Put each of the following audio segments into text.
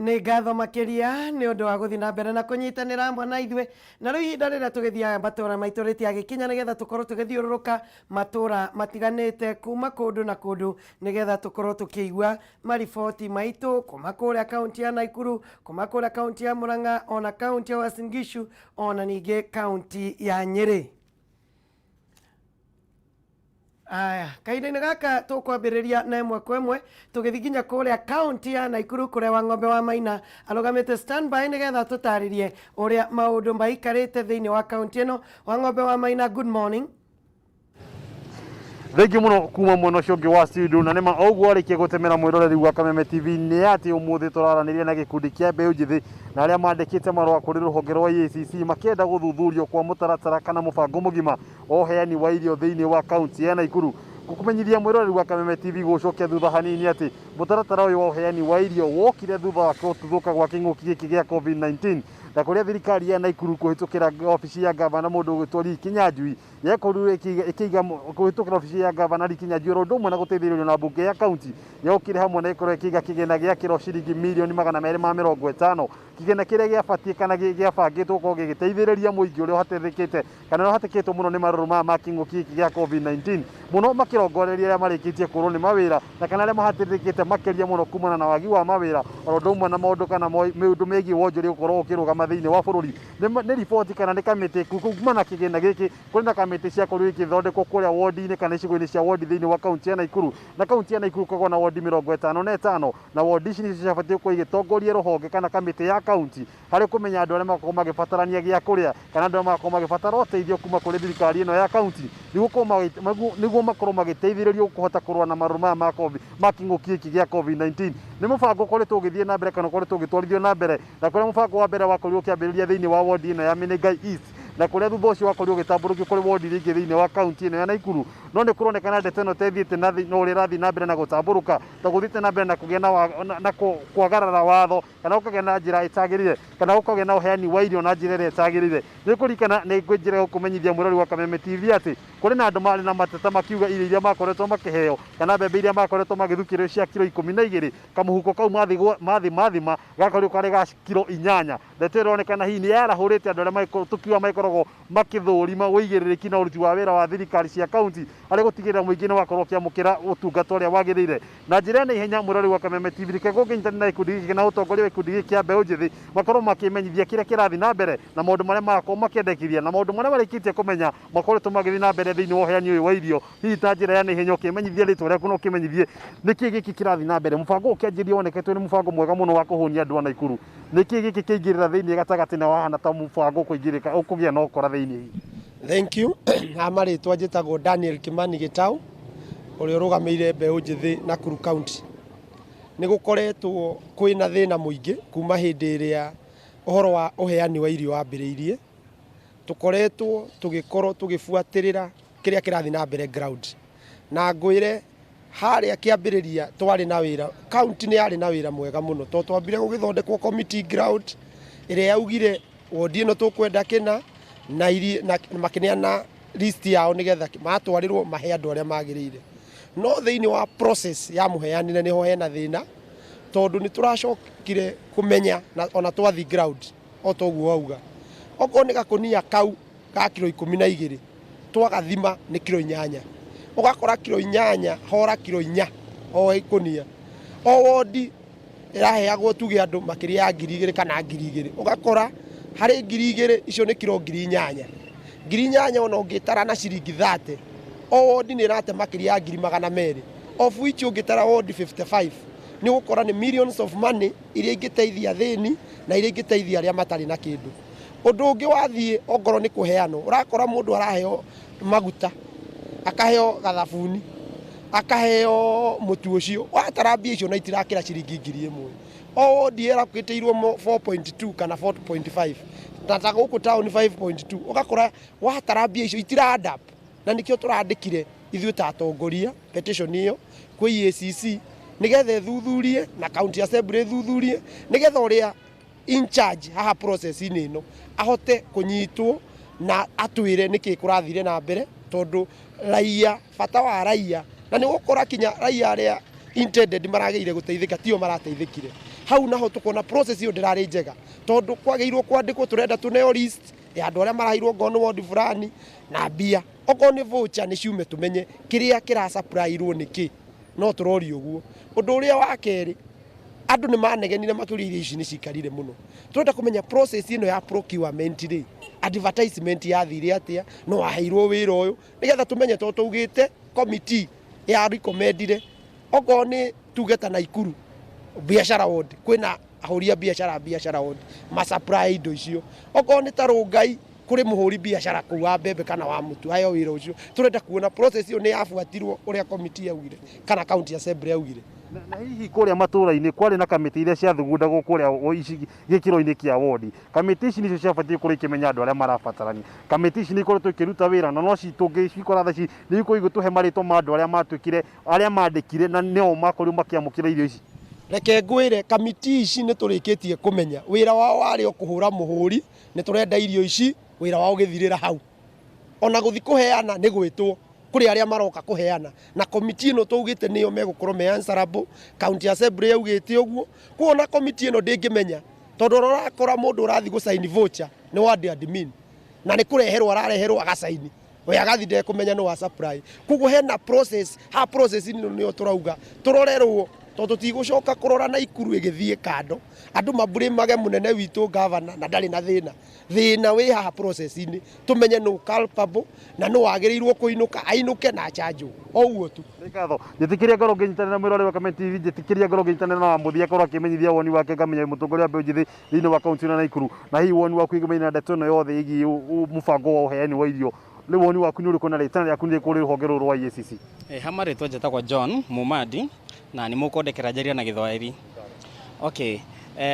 Nĩ ngatho makĩria nĩ ũndũ wa gũthiĩ na mbere na kũnyitanĩra hamwe na ithuĩ. Na rĩu ihinda rĩrĩa tũgĩthiaga matũra maitũ rĩtiagĩkinya nĩgetha tũkorwo tũgĩthiũrũrũka matũra matiganĩte kuma kũndũ na kũndũ nĩgetha tũkorwo tũkĩigua mariboti maitũ kuma kũrĩa kaunti ya Naikuru, kuma kũrĩa kaunti ya Murang'a, ona kaunti ya Uasin Gishu, ona ningĩ kaunti ya Nyĩrĩ. Aya, kahinda-inĩ gaka tũkwambĩrĩria na ĩmwe kwa ĩmwe tũgĩthiĩ nginya kũrĩa kaunti ya Naikuru kũrĩa Wang'ombe wa Maina arũgamĩte standby nĩgetha tũtarĩrie ũrĩa maũndũ maikarĩte thĩinĩ wa kaunti ĩno. Wang'ombe wa Maina, good morning. Thengiũ mũno kuma mwena ũcio ũngĩ wa studio, na nĩma o ũguo warĩkia gũtemera mwĩroreri wa Kameme TV nĩ atĩ ũmũthĩ tũraranĩria na gĩkundi kĩa mbeũ njĩthĩ na arĩa mandĩkĩte marũa kũrĩ rũhonge rwa EACC makĩenda gũthuthurio kwa mũtaratara kana mũbango mũgima wa ũheani wa irio thĩinĩ wa kaunti ya Naikuru. Gũkũmenyithia mwĩroreri wa Kameme TV gũcokia thutha hanini atĩ mũtaratara ũyũ wa ũheani wa irio wokire thutha wa gũtuthũka gwa kĩng'ũki gĩkĩ gĩa COVID-19, na kũrĩa thirikari ya Naikuru kũhĩtũkĩra obici ya gavana mũndũ ũgwĩtwo Lee Kinyanjui yekorirwo ĩkĩiga kũhĩtũkĩra obici ya gavana Lee Kinyanjui oro ũndũ ũmwe na gũteithĩrĩrio na mbunge ya kaunti yokire hamwe na ĩkorwo ĩkĩiga kĩgĩna gĩa kĩro ciringi mirioni 250, kĩgĩna kĩrĩa gĩabatiĩ kana gĩabangĩtwo gũkorwo gĩgĩteithĩrĩria mũingĩ ũrĩa ũhatĩrĩrĩkĩte kana ũrĩa ũhatĩkĩtwo mũno nĩ marũrũ maya ma kĩng'ũki gĩkĩ gĩa COVID-19, mũno makĩrongoreria arĩa marĩkĩtie kũrwo nĩ mawĩra na kana arĩa mahatĩrĩrĩkĩte makĩria mũno kumana na wagi wa mawĩra, oro ũndũ ũmwe na maũndũ kana maũndũ megiĩ wonjoria gũkorwo ũkĩrũgama thĩinĩ wa bũrũri. Nĩ riboti kana nĩ kamĩtĩ kuma na kĩgĩna gĩkĩ, kũrĩ na kamĩtĩ ciakorirwo igĩthondekwo kũrĩa wondi-inĩ kana icigo-inĩ cia wondi thĩinĩ wa kaunti ya Naikuru. Na kaunti ya Naikuru ĩkoragwo na wondi 55, na wondi ici nĩcio ciabatiĩ gũkorwo igĩtongoria rũhonge kana kamĩtĩ ya kaunti harĩ kũmenya andũ arĩa magakorwo magĩbatarania gĩa kũrĩa kana andũ arĩa magakorwo magĩbatara ũteithio kuma kũrĩ thirikari ĩno ya kaunti nĩguo makorwo magĩteithĩrĩrio kũhota kũrũa na marũrũ maya ma COVID, ma kĩng'ũki gĩkĩ gĩa COVID-19. Nĩ mũbango ũkoretwo ũgĩthiĩ na mbere kana ũkoretwo ũgĩtwarithio na mbere, na kũrĩa mũbango wa mbere wakorirwo ũkĩambĩrĩria thĩinĩ wa wondi ĩno ya Menengai East, na kũrĩa thutha ũcio wakorirwo ũgĩtambũrũkio kũrĩ wondi iria ingĩ thĩinĩ wa kaunti ĩno ya Naikuru. No nĩ kũronekana ndeto ĩno ta ĩthiĩte na no ũrĩa ĩrathiĩ na mbere na gũtambũrũka, ta gũthiĩte na mbere na kũgĩa na kwagarara watho kana gũkagĩa na njĩra ĩtagĩrĩire kana gũkagĩa na ũheani wa irio na njĩra ĩrĩa ĩtagĩrĩire. Nĩ ũkũririkana nĩ njĩra ya gũkũmenyithia mwĩrori wa Kameme TV atĩ kũrĩ na andũ marĩ na mateta makiuga irio iria makoretwo makĩheo kana mbembe iria makoretwo magĩthukĩrwo cia kiro 12, kamũhuko kau mathi mathima gakorirwo karĩ ga kiro 8. Ndeto ĩyo ĩronekana hihi nĩ yarahũrĩte andũ arĩa tũkiuga magĩkoragwo makĩthũrima ũigĩrĩrĩki na ũruti wa wĩra wa thirikari cia kaunti harĩ gũtigĩrĩra mũingĩ nĩ wakorwo ũkĩamũkĩra ũtungata ũrĩa wagĩrĩire na njĩra ya naihenya. Mwĩrori wa Kameme TV, reke ngũkĩnyitanĩra na gĩkundi gĩkĩ na ũtongoria wa gĩkundi gĩkĩ kĩa mbeũ njĩthĩ makorwo makĩmenyithia kĩrĩa kĩrathiĩ na mbere na maũndũ marĩa marakorwo makĩendekithia na maũndũ marĩa marĩkĩtie kũmenya makoretwo magĩthiĩ na mbere thĩinĩ wa ũheani ũyũ wa irio. Hihi ta njĩra ya naihenya ũkĩmenyithia rĩtwa rĩaku na ũkĩmenyithie nĩkĩ gĩkĩ kĩrathiĩ na mbere. Mũbango ũkĩanjĩrĩria woneketwo nĩ mũbango mwega mũno wa kũhũnia andũ a Naikuru. Nĩkĩ gĩkĩ kĩingĩrĩra thĩinĩ gatagatĩ na wahana ta mũbango ũkũingĩrĩka ũkũgĩa na ũkora thĩinĩ hihi? Thank you. Ha marĩtwa njĩtagwo Daniel Kimani Gĩtau, ũrĩa ũrũgamĩire mbeũ njĩthĩ Nakuru County. Nĩ gũkoretwo kwĩna thĩna mũingĩ kuma hĩndĩ ĩrĩa ũhoro wa ũheani wa irio wambĩrĩirie. Tũkoretwo tũgĩkorwo tũgĩbuatĩrĩra kĩrĩa kĩrathiĩ na mbere ground. Na ngwĩre harĩa kĩambĩrĩria twarĩ na wĩra, county nĩ yarĩ na wĩra mwega mũno tondũ twambire gũgĩthondekwo committee ground ĩrĩa yaugire wondi ĩno tũkwenda kĩna na, na makĩneana list yao nĩgetha matwarĩrwo mahe andũ arĩa magĩrĩire. No thĩinĩ wa process ya mũheanĩre nĩho hena thĩna, tondũ nĩ tũracokire kũmenya na ona twathi ground o toguo wauga, okorwo nĩ gakũnia kau ga kiro 12 twagathima nĩ kiro 8, ũgakora kiro 8 hora kiro 4 o ikũnia, o wondi ĩraheagwo tuge andũ makĩria ya 2000 kana 2000, ũgakora harĩ 2000 icio nĩ kiro 8000. 8000 ona ũngĩtara na ciringi 30, o wondi nĩ ĩrate makĩria ya 200,000, of which ũngĩtara wondi 55 nĩ ũgũkora nĩ millions of money iria ingĩteithia athĩni na iria ingĩteithia arĩa matarĩ na kĩndũ. Ũndũ ũngĩ wathiĩ ongorwo nĩ kũheanwo, ũrakora mũndũ araheo maguta, akaheo gathabuni, akaheo mũtu ũcio, watara mbia icio na itirakĩra ciringi 1000. O wondi ĩrakĩtĩirwo 4.2 kana 4.5, na ta gũkũ taũni 5.2, ũgakora watara mbia icio itira add up. Na nĩkĩo tũrandĩkire ithuĩ ta atongoria petition ĩyo kwĩ EACC nĩgetha ĩthuthurie na county assembly ĩthuthurie nĩgetha ũrĩa in charge haha process-inĩ ĩno ahote kũnyitwo na atwĩre nĩkĩ kũrathire na mbere, tondũ raia, bata wa raia, na nĩ gũkora kinya raia arĩa intended maragĩrĩire gũteithĩka tio marateithĩkire. Hau naho tukona process iyo ndirari njega tondu kwagĩrĩirwo kwandĩkwo turenda tuneo list ya andũ arĩa maraheirwo ngoro nĩ ward fulani na mbia, okorwo nĩ voucher nĩ ciume tumenye kĩrĩa kĩrasupplyirwo nĩ kĩ. No tũrorio ũguo. Ũndũ ũrĩa wa kerĩ, andũ nĩ manegenire makĩũria irio ici nĩ cikarire mũno. Tũrenda kũmenya process ĩno ya procurement rĩ, advertisement yathire atĩa, no waheirwo wĩra ũyũ, nĩgetha tũmenye tondũ twaugĩte committee ya recommendire okorwo nĩ tuge ta Naikuru biashara ward kwĩna ahũri a biashara, biashara ward masupply indo icio, okorwo nĩ ta Rongai kũrĩ mũhũri biashara kũu wa mbembe kana wa mũtu aheo wĩra ũcio. Tũrenda kuona process ĩyo nĩ yabuatirwo ũrĩa committee yaugire kana county assembly yaugire. Na hihi kũrĩa matũra-inĩ kwarĩ na kamĩtĩ iria ciathugundagwo kũrĩa gĩkĩro-inĩ kĩa wodi, kamĩtĩ ici nĩcio ciabatiĩ gũkorwo ikĩmenya andũ arĩa marabatarania. Kamĩtĩ ici nĩ ikoretwo ikĩruta wĩra na no tũngĩcikora thaa ici nĩ ikorwo igĩtũhe marĩtwa ma andũ arĩa matuĩkire, arĩa mandĩkire na nĩo makorirwo makĩamũkĩra irio ici. Reke ngwĩre, kamiti ici nĩ tũrĩkĩtie kũmenya wĩra wao warĩ o kũhũra mũhũri, nĩ tũrenda irio ici, wĩra wao ũgĩthirĩra hau. Ona gũthi kũheana nĩ gwĩtwo kũrĩ arĩa maroka kũheana, na komiti ĩno twaugĩte nĩyo megũkorwo me answerable. County assembly yaugĩte ũguo, koguo ona komiti ĩno ndĩngĩmenya tondũ ũrakora mũndũ ũrathiĩ gũcaini voucher nĩ ward admin na nĩ kũreherwo arareherwo agacaini, we agathi ndekũmenya nĩ wa supply. Koguo hena process ha process ĩno nĩyo tũrauga tũrorerwo, tondũ tũtigũcoka kũrora Naikuru ĩgĩthiĩ kando andũ mabũrĩmage mũnene witũ gavana na ndarĩ na thĩna. Thĩna wĩ haha process-inĩ, tũmenye nũ culpable na nũ wagĩrĩirwo kũinũka ainũke na chanjo o ũguo tu. Nĩ ngatho. Njĩtĩkĩria ngorwo ngĩnyitanĩra na mwĩroreri wa Kameme TV, njĩtĩkĩria ngorwo ngĩnyitanĩra na Wamũthia akorwo akĩmenyithia woni wake ngamenya mũtongoria wa mbeũ njĩthĩ thĩinĩ wa kaunti ĩno ya Naikuru, na hihi woni waku wĩgiĩ na ndeto ĩno yothe ĩgiĩ mũbango wa ũheani wa irio, rĩu woni waku nĩ ũrĩkũ na rĩtana rĩaku nĩ rĩrĩkũ kũrĩ rũhonge rũrũ rwa EACC? Ha marĩtwa njĩtagwo John Mumadi na nĩ mũkũndekera njarie na Gĩthwaĩri. Okay.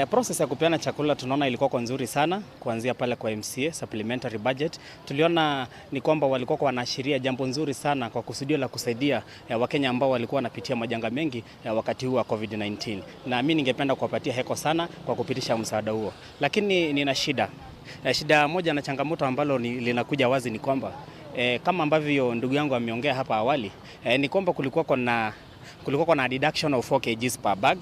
Process ya kupeana chakula tunaona ilikuwa kwa nzuri sana kuanzia pale kwa MCA supplementary budget. Tuliona ni kwamba walikuwa wanaashiria jambo nzuri sana kwa kusudio la kusaidia Wakenya ambao walikuwa wanapitia majanga mengi wakati huu wa COVID-19. Na mimi ningependa kuwapatia heko sana kwa kupitisha msaada huo. Lakini nina shida. Shida moja na changamoto ambalo linakuja wazi ni kwamba kama ambavyo ndugu yangu ameongea hapa awali, ni kwamba kulikuwa na deduction of 4 kgs per bag,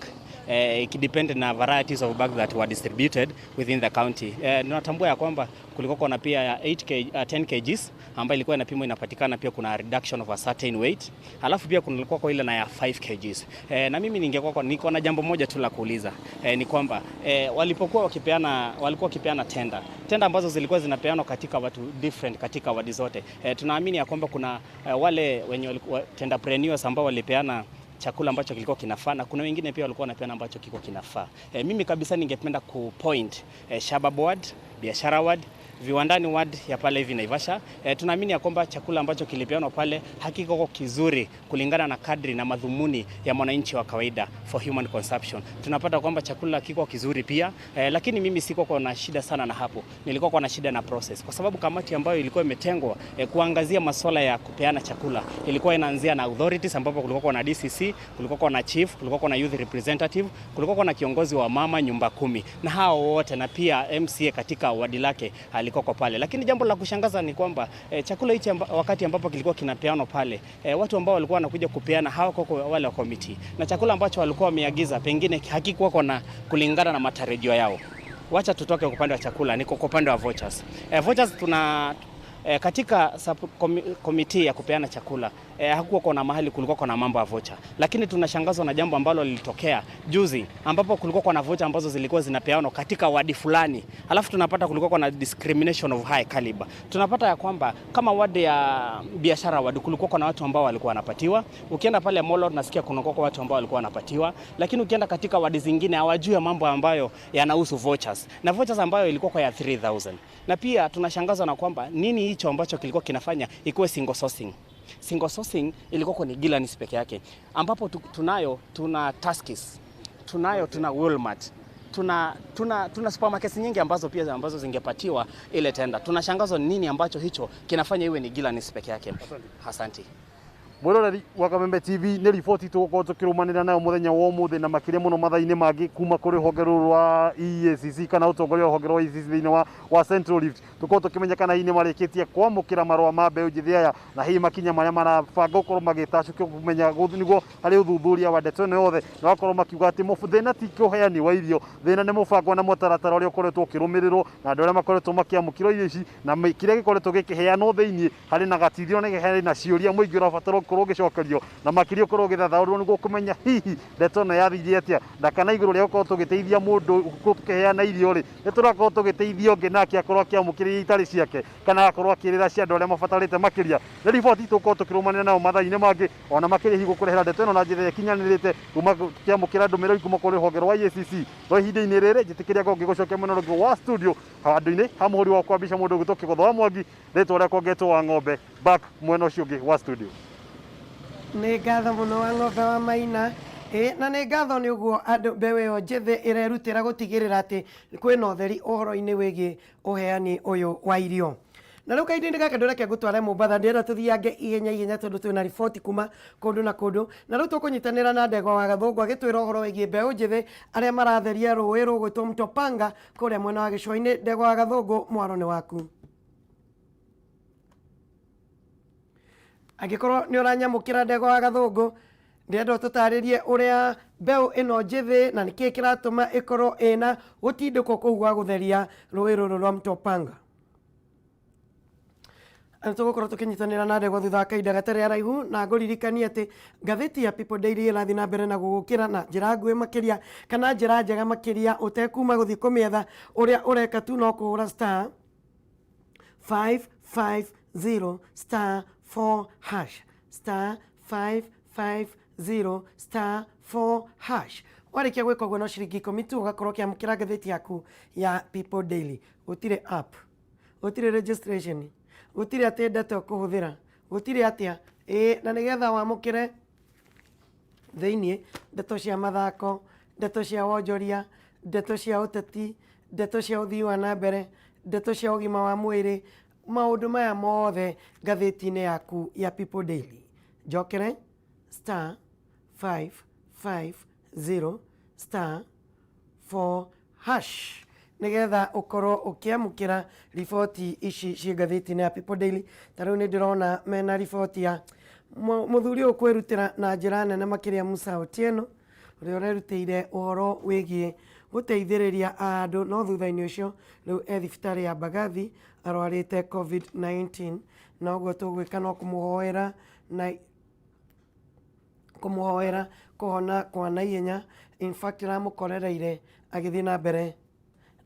ikidepend na varieties of bags that were distributed within the county. Tunatambua ya kwamba kulikuwa na pia ya 10 kgs ambayo ilikuwa inapimwa inapatikana, pia kuna reduction of a certain weight. Alafu pia kulikuwa kwa ile na ya 5 kgs. Na mimi ningekuwa niko na jambo moja tu la kuuliza. Ni kwamba walipokuwa wakipeana, walikuwa wakipeana tenda ambazo zilikuwa zinapeanwa katika watu different katika wadi zote. Tunaamini ya kwamba kuna wale wenye tenderpreneurs ambao walipeana chakula ambacho kilikuwa kinafaa na kuna wengine pia walikuwa wanapeana ambacho kilikuwa kinafaa. Mimi kabisa ningependa kupoint Shabab Ward, Biashara Ward, Viwandani Ward ya pale hivi Naivasha. Tunaamini ya kwamba chakula ambacho kilipeanwa pale hakiko kizuri kulingana na kadri na madhumuni ya mwananchi wa kawaida for human consumption. Tunapata kwamba chakula kiko kizuri pia, lakini mimi siko na shida sana na hapo. Nilikuwa na shida na process kwa sababu kamati ambayo ilikuwa imetengwa kuangazia masuala ya kupeana chakula ilikuwa inaanzia na authorities, ambapo kulikuwa na DCC, kulikuwa na chief, kulikuwa na youth representative, kulikuwa na kiongozi wa mama nyumba 10 na hao wote, na pia MCA katika wadi lake alikuwa kwa pale. Lakini jambo la kushangaza ni kwamba chakula hichi wakati ambapo kilikuwa kinapeanwa pale, watu ambao walikuwa wanakuja kupeana hawakuwa wale wa committee, na chakula ambacho walikuwa wameagiza pengine hakikuwa na kulingana na matarajio yao. Wacha tutoke kwa upande wa chakula, niko kwa upande wa vouchers. Vouchers tuna katika committee ya kupeana chakula hakuwa kuna mahali kulikuwa kuna mambo ya voucher, lakini tunashangazwa na jambo ambalo lilitokea juzi ambapo kulikuwa kuna voucher ambazo zilikuwa zinapeanwa katika wadi fulani, alafu tunapata kulikuwa kuna discrimination of high caliber. Tunapata ya kwamba kama wadi ya biashara wadi kulikuwa kuna watu ambao walikuwa wanapatiwa, ukienda pale Molo tunasikia kuna kwa watu ambao walikuwa wanapatiwa, lakini ukienda katika wadi zingine hawajui mambo ambayo yanahusu vouchers, na vouchers ambayo ilikuwa kwa ya 3000. Na pia tunashangazwa na kwamba nini hicho ambacho kilikuwa kinafanya ikuwe single sourcing. Single sourcing ilikuwa kwa ni Gilanis peke yake, ambapo tuna Tuskys, tuna Walmart, tuna supermarkets nyingi ambazo pia ambazo zingepatiwa ile tenda. Tunashangazwa nini ambacho hicho kinafanya iwe ni Gilanis peke yake. Asante. Mwĩroreri wa Kameme TV, nĩ riboti tũgũkorwo tũkĩrũmanĩra nayo mũthenya wa ũmũthĩ na makĩria mũno mathaa-inĩ mangĩ kuma kũrĩ rũhonge rũrũ rwa EACC kana ũtongoria wa rũhonge rwa EACC thĩinĩ wa Central Rift, tũkorwo tũkĩmenya kana hihi nĩ marĩkĩtie kwamũkĩra marũa ma mbeũ njĩthĩ aya na hihi makinya marĩa marabanga gũkorwo magĩtacũkio kũmenya nĩguo harĩ ũthuthuria wa ndeto ĩno yothe, na wakorwo makiuga atĩ thĩna ti ũheani wa irio, thĩna nĩ mũbango na mũtaratara ũrĩa ũkoretwo ũkĩrũmĩrĩrwo na andũ arĩa makoretwo makĩamũkĩrwo irio ici na kĩrĩa gĩkoretwo gĩkĩheanwo thĩinĩ harĩ na gatithio na harĩ na ciũria mũingĩ ũrabatara gũkorwo ũgĩcokerio na makĩria ũkorwo ũgĩthathaũrwo nĩguo kũmenya hihi ndeto ĩno yathire atĩa, na kana igũrũ rĩa gũkorwo tũgĩteithia mũndũ tũkĩheana irio rĩ, nĩ tũrakorwo tũgĩteithia ũngĩ nake akorwo akĩamũkĩra iria itarĩ ciake kana agakorwo akĩrĩra cia andũ arĩa mabatarĩte makĩria. Nĩ riboti tũgũkorwo tũkĩrũmanĩra nayo mathaa-inĩ mangĩ ona makĩria hihi gũkũrehera ndeto ĩno na njĩra ĩrĩa ĩkinyanĩrĩte kuma tũkĩamũkĩra ndũmĩrĩri kuma kũrĩ rũhonge rwa EACC. No ihinda-inĩ rĩrĩ njĩtĩkĩria ngorwo ngĩgũcokia mwena ũrĩa ũngĩ wa studio handũ-inĩ ha mũhũri wakwa mbica mũndũ ũgwĩtwo Kĩgotho wa Mwangi, rĩtwa rĩakwa ngetwo wa ng'ombe, back mwena ũcio ũngĩ wa studio. Nĩ ngatho mũno wa ng'ombe wa Maina. Ĩ, na nĩ ngatho nĩ ũguo andũ mbeũ ĩyo njĩthĩ ĩrerutĩra gũtigĩrĩra atĩ kwĩna ũtheri ũhoro-inĩ wĩgiĩ ũheani ũyũ wa irio. Na rĩu kahinda-inĩ gaka ndũreke ngũtware Mombatha, ndĩrenda tũthiange ihenya ihenya tondũ twĩna riboti kuma kũndũ na kũndũ. Na rĩu tũkũnyitanĩra na Ndegwa wa Gathũngũ agĩtwĩra ũhoro wĩgiĩ mbeũ njĩthĩ arĩa maratheria rũĩ rũgwĩtwo Mto Panga kũrĩa mwena wa gĩcũa-inĩ. Ndegwa wa Gathũngũ, mwaro nĩ waku. Angĩkorwo nĩ ũranyamũkĩra Ndegwa wa Gathũngũ, ndĩrenda ũtũtarĩrie ũrĩa mbeũ ĩno njĩthĩ na nĩkĩĩ kĩratũma ĩkorwo ĩna gũtindĩkwo kũu gwa gũtheria rũĩ rũrũ rwa Mto Panga. Nĩ tũgũkorwo tũkĩnyitanĩra na Ndegwa thutha wa kahinda gatarĩ araihu, na ngũririkanie atĩ ngathĩti ya People Daily ĩrathiĩ na mbere na gũgũkĩra na njĩra nguhĩ makĩria kana njĩra njega makĩria ũtekuma gũthiĩ kũmĩetha. Ũrĩa ũreka tu no kũhũra star 550 star 4 hash, star 550 star 4 hash. Warĩkia gwĩka ũguo no ciringi 10 tu ũgakorwo ũkĩamũkĩra ngathĩti yaku ya People Daily. Gũtirĩ app, gũtirĩ registration, gũtirĩ atĩ ndeto ũkũhũthĩra, gũtirĩ atĩa. Ĩĩ, na nĩgetha wamũkĩre thĩiniĩ ndeto cia mathako, ndeto cia wonjoria, ndeto cia ũteti, ndeto cia ũthii wa na mbere, ndeto cia ũgima wa mwĩrĩ, maũndũ maya mothe ngathĩti-inĩ yaku ya People Daily. Njokere star 550 star 4 hash nĩgetha ũkorwo ũkĩamũkĩra riboti ici ciĩ ngathĩti-inĩ ya People Daily. Ta rĩu nĩ ndĩrona mena riboti ya mũthuri ũyũ kwĩrutĩra na njĩra nene makĩria, Musa Otieno, ũrĩa ũrerutĩire ũhoro wĩgiĩ gũteithĩrĩria andũ, no thutha-inĩ ũcio rĩu e thibitarĩ ya Mbagathi arwarĩte COVID-19. Na ũguo tũgwĩka no kũmũhoera na kũmũhoera kũhona kwa naihenya. In fact, ramũkorereire agĩthiĩ na mbere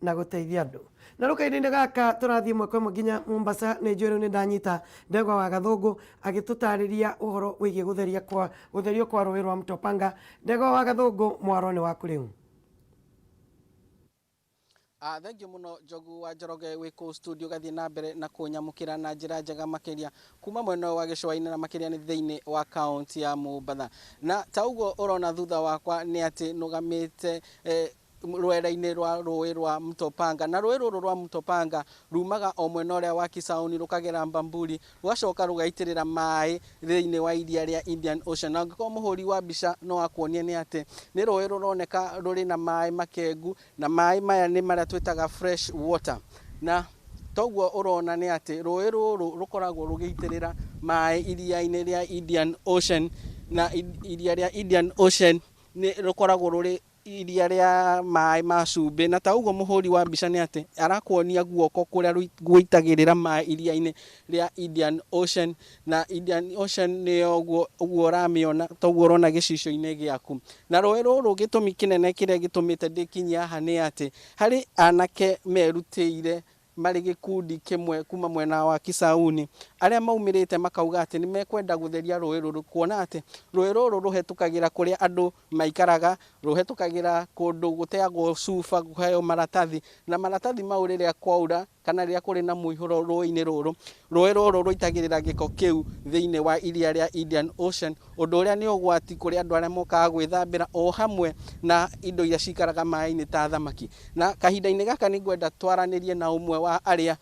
na gũteithia andũ. Na rĩu kahinda-inĩ gaka tũrathiĩ ĩmwe kwa ĩmwe nginya Mombasa. Nĩ njũĩ rĩu nĩ ndanyita Ndegwa wa Gathũngũ agĩtũtarĩria ũhoro wĩgiĩ gũtherio kwa rũĩ rwa Mto Panga. Ndegwa wa Gathũngũ, mwaro nĩ waku rĩu. Thank you mũno Njogu wa Njoroge wĩ kũu studio, gathiĩ na mbere na kũnyamũkĩra na njĩra njega makĩria kuma mwena ũyũ wa gĩcũa-inĩ na makĩria nĩ thĩinĩ wa kaunti ya Mombatha. Na ta ũguo ũrona thutha wakwa nĩ atĩ nũgamĩte rwere-inĩ rwa rũĩ rwa Mto Panga, na rũĩ rũrũ rwa Mto Panga rumaga o mwena ũrĩa wa Kisauni, rũkagera Bamburi, rũgacoka rũgaitĩrĩra maĩ thĩinĩ wa iria rĩa Indian Ocean. Na angĩkorwo mũhũri wa mbica no akuonie nĩ atĩ nĩ rũĩ rũroneka rũrĩ na maĩ makengu, na maĩ maya nĩ marĩa twĩtaga fresh water. Na toguo ũrona nĩ atĩ rũĩ rũrũ rũkoragwo rũgĩitĩrĩra maĩ iria-inĩ rĩa Indian Ocean, na iria rĩa Indian Ocean nĩ rũkoragwo rũrĩ iria rĩa maĩ ma cumbĩ. Na ta ũguo mũhũri wa mbica nĩ atĩ arakuonia guoko kũrĩa gũitagĩrĩra maĩ iria-inĩ rĩa Indian Ocean, na Indian Ocean nĩyo ũguo ũguo ũramĩona, toguo ũrona gĩcicio-inĩ gĩaku. Na rũĩ rũrũ, gĩtũmi kĩnene kĩrĩa gĩtũmĩte ndĩkinyie haha nĩ atĩ harĩ anake merutĩire marĩ gĩkundi kĩmwe kuma mwena wa Kisauni, arĩa maumĩrĩte makauga atĩ nĩ mekwenda gũtheria rũĩ rũrũ, kuona atĩ rũĩ rũrũ rũhetũkagĩra kũrĩa andũ maikaraga, rũhetũkagĩra kũndũ gũteagwo cuba, kũheo maratathi, na maratathi mau rĩrĩa kwaura kana rĩrĩa kũrĩ na mũihũro rũĩ-inĩ rũrũ, rũĩ rũrũ rũitagĩrĩra gĩko kĩu thĩinĩ wa iria rĩa Indian Ocean, ũndũ ũrĩa nĩ ũgwati kũrĩ andũ arĩa mokaga gwĩthambĩra o hamwe na indo iria cikaraga maĩ-inĩ ta thamaki. Na kahinda-inĩ gaka nĩ ngwenda twaranĩrie na ũmwe wa arĩa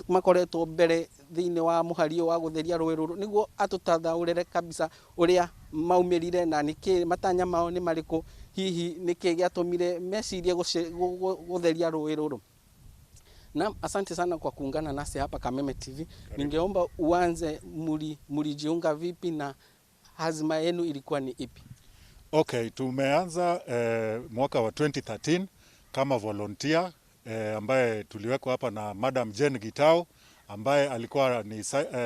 Makoretwo mbere thĩinĩ wa mũhari ũyũ wa gũtheria rũĩ rũrũ, nĩguo atũtathaũrĩre kabisa ũrĩa maumĩrire na nĩkĩ matanya mao nĩ marĩkũ, hihi nĩkĩ gĩatũmire mecirie gũtheria rũĩ rũrũ. Naam, asante sana kwa kuungana nasi hapa Kameme TV. Ningeomba uanze, mulijiunga vipi na azma yenu ilikuwa ni ipi? Okay, tumeanza mwaka wa 2013 kama volunteer ambaye tuliwekwa hapa na Madam Jane Gitau ambaye alikuwa ni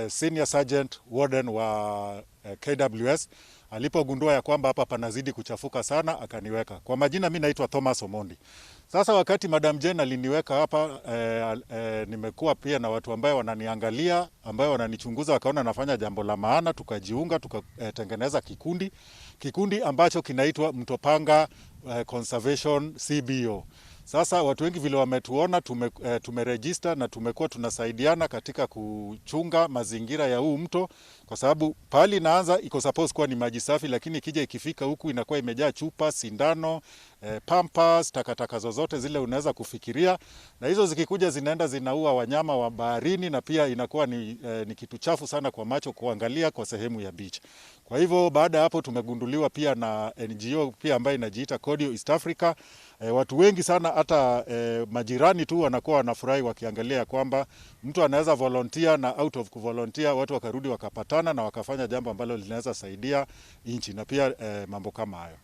senior sergeant warden wa KWS. Alipogundua ya kwamba hapa panazidi kuchafuka sana, akaniweka. Kwa majina mi naitwa Thomas Omondi. Sasa wakati Madam Jane aliniweka hapa nimekuwa pia na watu ambaye wananiangalia, ambaye wananichunguza, wakaona nafanya jambo la maana, tukajiunga tukatengeneza kikundi ambacho kinaitwa Mtopanga Conservation CBO. Sasa watu wengi vile wametuona tumeregister na tumekuwa tunasaidiana katika kuchunga mazingira ya huu mto, kwa sababu pahali inaanza iko suppose kuwa ni maji safi, lakini ikija ikifika huku inakuwa imejaa chupa, sindano, pampers, takataka zozote zile unaweza kufikiria, na hizo zikikuja zinaenda zinaua wanyama wa baharini, na pia inakuwa ni kitu chafu sana kwa macho kuangalia kwa sehemu ya beach. Kwa hivyo baada ya hapo tumegunduliwa pia na NGO pia ambayo inajiita Kodio East Africa. Watu wengi sana hata majirani tu wanakuwa wanafurahi wakiangalia kwamba mtu anaweza volunteer na out of kuvolunteer watu wakarudi wakapatana na wakafanya jambo ambalo linaweza saidia nchi na pia mambo kama hayo.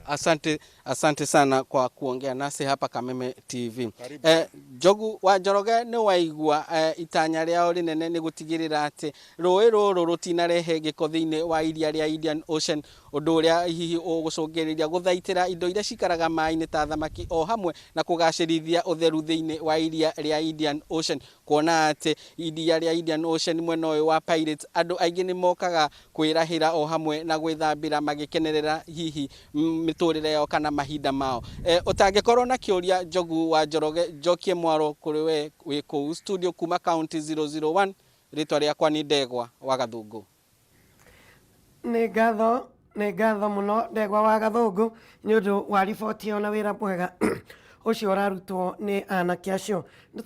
Asante, asante sana kwa kuongea nasi hapa Kameme TV. Njogu wa Njoroge, nĩ waigua itanya rĩao rĩnene nĩ gũtigĩrĩra atĩ rũĩ rũrũ rũtinarehe gĩko thĩinĩ wa iria rĩa Indian Ocean, ũndũ ũrĩa hihi ũgũcũngĩrĩria gũthaitĩra indo iria cikaraga maĩ-inĩ ta thamaki, o hamwe na kũgacĩrithia ũtheru thĩinĩ wa iria rĩa Indian Ocean, kuona atĩ iria rĩa Indian Ocean mwena ũyũ wa Pirates andũ aingĩ nĩ mokaga kwĩrahĩra o hamwe na gwĩthambĩra magĩkenerera hihi mĩtũrĩre yao kana mahinda mao. Ũtangĩkorwo na kĩũria, Njogu wa Njoroge, njokie mwaro kũrĩ we wĩ kũu studio. Kuma County 001, rĩtwa rĩakwa nĩ Ndegwa wa Gathũngũ. Nĩ ngatho mũno, Ndegwa wa Gathũngũ, nĩ ũndũ wa riboti ĩyo na wĩra mwega ũcio ũrarutwo nĩ anake acio. Nĩ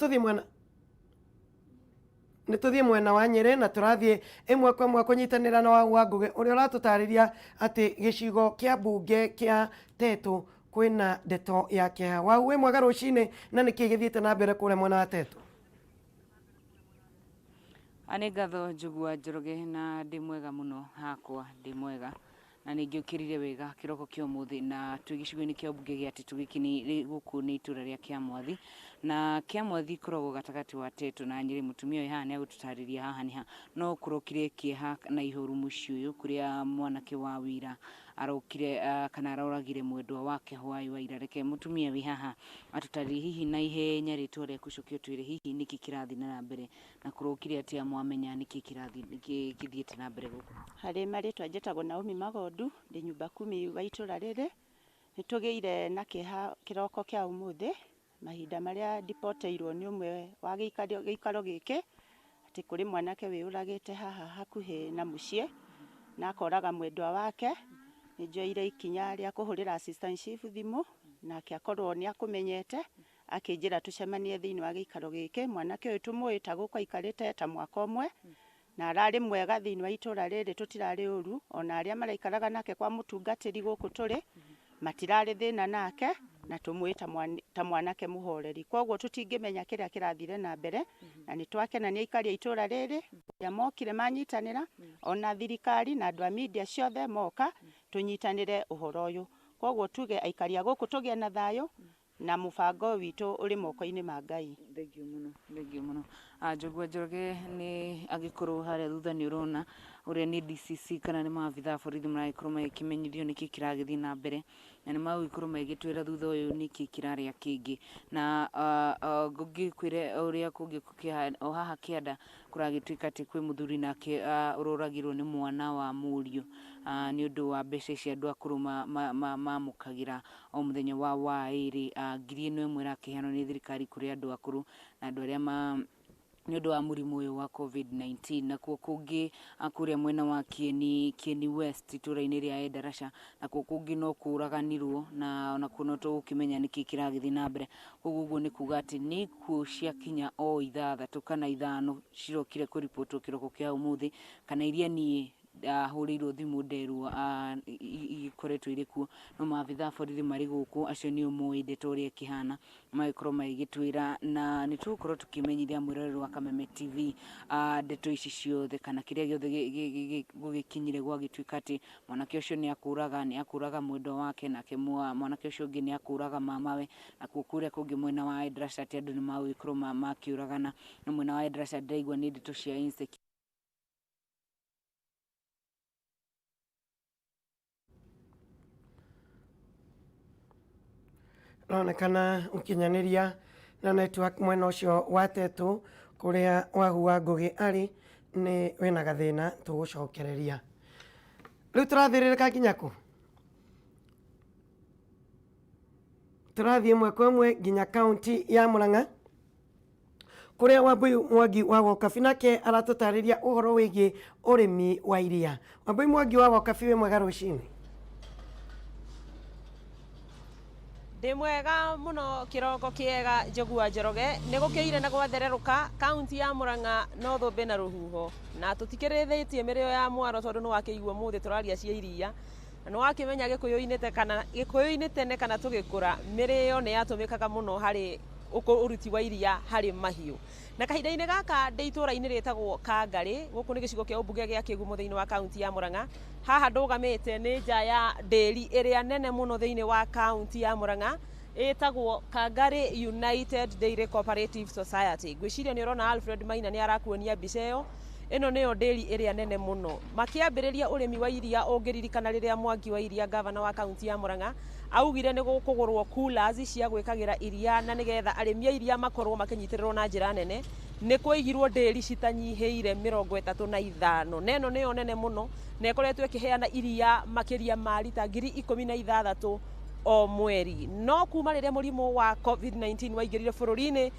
tũthiĩ mwena wa Nyĩrĩ na tũrathiĩ ĩmwe kwa ĩmwe kũnyitanĩra na Wau wa Ngũgĩ ũrĩa ũratũtarĩria atĩ gĩcigo kĩa mbunge kĩa Tetũ kwĩna ndeto ya kĩeha. Wau, wĩ mwega rũcinĩ, na nĩkĩ gĩthiĩte na mbere kũrĩa mwena wa Tetũ? Nĩ ngatho, Njogu wa Njoroge, na ndĩ mwega mũno hakwa, ndĩ mwega na nĩ ngĩũkĩrire wega kĩroko kĩa ũmũthĩ, na twĩ gĩcigo-inĩ kĩa mbunge gĩa Tetũ. Gĩkĩ nĩ gũkũ nĩ itũra rĩa Kĩamwathi, na Kĩamwathi ĩkoragwo gatagatĩ wa Tetũ na Nyĩrĩ. Mũtumia ũyũ haha nĩ agũtũtarĩria haha nĩ ha no kũrokire kĩeha na ihoru mũciĩ ũyũ, kũrĩa mwanake wa wĩra arokire kana aroragire mwendwa wake hwaĩ wa ira. Reke mũtumia wĩ haha atũtarĩrie hihi na ihenya rĩtwa rĩaku, coke ũtwĩre hihi nĩkĩ kĩrathiĩ na mbere na kũrokire atĩa, mwamenya nĩkĩ kĩrathiĩ, nĩkĩ gĩthiĩte na mbere gũkũ. Harĩ marĩtwa njĩtagwo Naomi Magondu, ndĩ nyumba kumi wa itũra rĩrĩ. Nĩ tũgĩire na kĩeha kĩroko kĩa ũmũthĩ, mahinda marĩa ndipoteirwo nĩ ũmwe wa gĩikaro gĩkĩ atĩ kũrĩ mwanake wĩyũragĩte haha hakuhĩ na mũciĩ na akoraga mwendwa wake. Nĩ njoire ikinya rĩa kũhũrĩra assistant chief thimũ, nake akorwo nĩ akũmenyete, akĩnjĩra tũcemanie thĩinĩ wa gĩikaro gĩkĩ. Mwanake ũyũ tũmũĩ ta gũkũ aikarĩte ta mwaka ũmwe na ararĩ mwega thĩinĩ wa itũra rĩrĩ, tũtirarĩ ũru, ona arĩa maraikaraga nake kwa mũtungatĩri gũkũ tũrĩ matirarĩ thĩna nake, na tũmũĩ ta mwanake mũhoreri. Koguo tũtingĩmenya kĩrĩa kĩrathire na mbere, na nĩ twakena nĩ aikari a itũra rĩrĩ arĩa mokire manyitanĩra, ona thirikari na andũ a media ciothe moka tũnyitanĩre ũhoro ũyũ. Koguo tuge aikari a gũkũ tũgĩe na thayũ, na mũbango witũ ũrĩ moko-inĩ ma Ngai. Thengio mũno, thengio mũno. Njogu wa Njoroge, nĩ angĩkorwo harĩa thutha nĩ ũrona ũrĩa nĩ DCC kana nĩ maabitha a borithi maragĩkorwo magĩkĩmenyithio nĩkĩ kĩragĩthiĩ na mbere, na nĩ magũgĩkorwo magĩgĩtwĩra thutha ũyũ nĩkĩ kĩrarĩa kĩngĩ, na ngũngĩkwĩre ũrĩa kũngĩ o haha kĩanda kũragĩtuĩka atĩ kwĩ mũthuri nake ũroragirwo nĩ mwana wa mũriũ nĩ ũndũ wa mbeca ici andũ akũrũ mamũkagĩra o mũthenya wa waĩrĩ. 1000 ĩmwe ĩrakĩheanwo nĩ thirikari kũrĩ andũ akũrũ na andũ arĩa ma Nĩ ũndũ wa mũrimũ ũyũ wa COVID-19. Nakuo kũngĩ kũrĩa mwena wa Kieni, Kieni West itũra-inĩ rĩa Endarasha, nakuo kũngĩ no kũraganirwo na onakuo no tũgũkĩmenya nĩkĩ kĩragĩthiĩ na mbere. Koguo ũguo nĩ kuga atĩ nĩ ikuũ ciakinya o ithathatũ kana ithano cirokire kũribotwo kĩroko kĩa ũmũthĩ, kana iria niĩ ndahũrĩirwo thimũ nderwo ikoretwo irĩ kuo. No maabitha a borithi marĩ gũkũ, acio nĩo moĩ ndeto ũrĩa ĩkĩhana, magĩkorwo magĩgĩtwĩra, na nĩ tũgũkorwo tũkĩmenyithia mwĩroreri wa Kameme TV ndeto ici ciothe kana kĩrĩa gĩothe gũgĩkinyire gwagĩtuĩka atĩ mwanake ũcio nĩ akũraga, nĩ akũraga mwendwa wake, nake mwanake ũcio ũngĩ nĩ akũraga mamawe. Nakuo kũrĩa kũngĩ mwena wa Endarasha atĩ andũ nĩ magũgĩkorwo makĩũragana. No mwena wa Endarasha ndĩraigua nĩ ndeto cia insecurity. Ronekana ũkinyanĩria na network mwena ũcio wa Tetu kũrĩa Wahu wa Ngũgĩ arĩ nĩ wĩna gathĩna, tũgũcokereria. Rĩu tũrathĩrĩrĩka nginya kũ? Tũrathiĩ ĩmwe kwa ĩmwe nginya kaunti ya Murang'a kũrĩa Wambui Mwangi wa Wokabi nake aratũtarĩria ũhoro wĩgiĩ ũrĩmi wa iria. Wambui Mwangi wa Wokabi, wĩ mwega rũcinĩ? Ndĩ mwega mũno, kĩroko kĩega Njogu wa Njoroge. Nĩ gũkĩire na gwathererũka kaunti ya Murang'a no thũmbĩ na rũhuho, na tũtikĩrĩthĩtie mĩrĩo ya mwaro tondũ nĩ wakĩigua ũmũthĩ tũraria cia iria, na nĩ wakĩmenya gĩkũyũ-inĩ kana gĩkũyũ-inĩ tene kana tũgĩkũra, mĩrĩo nĩ yatũmĩkaga mũno harĩ ũruti wa iria harĩ mahiũ. Na kahinda-inĩ gaka ndĩ itũra-inĩ rĩtagwo Kangarĩ, gũkũ nĩ gĩcigo kĩa ũmbunge gĩa Kĩgumo thĩinĩ wa kaunti ya Murang'a. Haha ndũgamĩte nĩ nja ya ndĩri ĩrĩa nene mũno thĩinĩ wa kaunti ya Murang'a, ĩtagwo Kangarĩ United Dairy Cooperative Society. Ngwĩciria nĩ ũrona Alfred Maina nĩ arakuonia mbica ĩyo. Ĩno nĩyo ndĩri ĩrĩa nene mũno. Makĩambĩrĩria ũrĩmi wa iria, ũngĩririkana rĩrĩa Mwangi wa Iria, gavana wa kaunti ya Murang'a, augire nĩ gũkũgũrwo coolers cia gwĩkagĩra iria na nĩgetha arĩmi a iria makorwo makĩnyitĩrĩrwo na njĩra nene, nĩ kwaigirwo ndĩri citanyihĩire 35, na ĩno nĩyo nene mũno na ĩkoretwo ĩkĩheana iria makĩria ma rita 16,000 o mweri. No kuma rĩrĩa mũrimũ wa COVID-19 waingĩrire bũrũri-inĩ,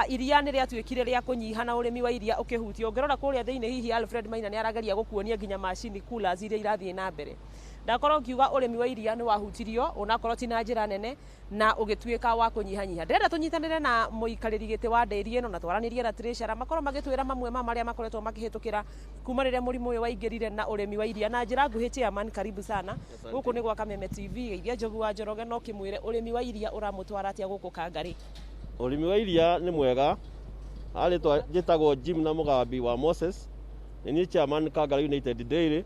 iria nĩ rĩatuĩkire rĩa kũnyiha na ũrĩmi wa iria ũkĩhutio. Ũngĩrora kũrĩa thĩinĩ, hihi Alfred Maina nĩ arageria gũkuonia nginya macini coolers iria irathiĩ na mbere. Ndakorwo ngiuga ũrĩmi wa iria nĩ wahutirio onakorwo ti na njĩra nene na ũgĩtuĩka wa kũnyihanyiha. Ndĩrenda tũnyitanĩre na mũikarĩri gĩtĩ wa ndĩri ĩno na twaranĩrie na treasurer, makorwo magĩtwĩra mamwe ma marĩa makoretwo makĩhĩtũkĩra kuma rĩrĩa mũrimũ ũyũ waingĩrire na ũrĩmi wa iria. Na njĩra nguhĩ, chairman, karibu sana gũkũ nĩ gwa Kameme TV. Geithia Njogu wa Njoroge no kĩmwĩre ũrĩmi wa iria ũramũtwara atĩa gũkũ Kangarĩ. Ũrĩmi wa iria nĩ mwega. Arĩtwa njĩtagwo Jim na Mũgambi wa Moses, nĩ niĩ chairman Kangarĩ United Dairy,